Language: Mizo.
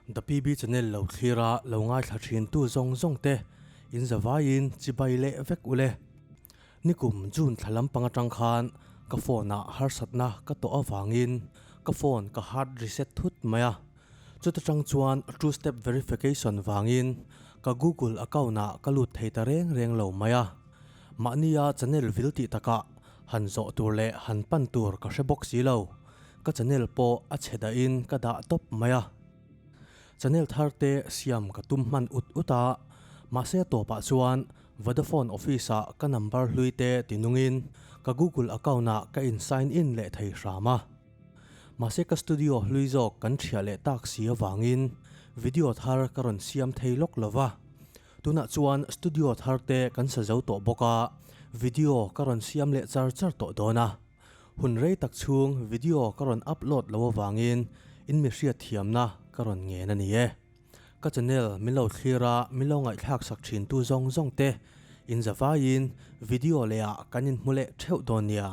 The PB channel lo thlir a lo ngaithla thin tu zawng zawng te in zavaiin chibai leh vek ule. Nikum June thla lampang atang khan ka phone ah harsatna ka tawh avangin ka phone ka hard reset thut mai a. Chuta tang chuan two step verification vangin ka Google account ah ka lut thei ta reng reng lo mai a. Mahnia channel vil tih takah han zawh tur leh han pan tur ka hre bawk si lo. Ka channel pawh a chhe dahin ka dah tawp mai a. Channel thar te siam ka tum hman ut ut a, mahse a tawpah chuan Vodafone office ah ka number hlui te ti nungin ka Google account ah ka in sign in leh thei hram a. Mahse ka studio hlui zawk kan thiah leh tak si avangin video thar ka rawn siam thei lawk lo va. Tunah chuan studio thar te kan sa zo tawh bawk a, video ka rawn siam leh char char tawh dawn a. Hun rei tak chhung video ka rawn upload lo avangin in mi hriat thiamna ka rawn ngen a ni e. Ka channel min lo thlir a, min lo ngaihthlak sak thin tu zawng zawng te in zavaiin video leh ah kan inhmu leh theuh dawn nia.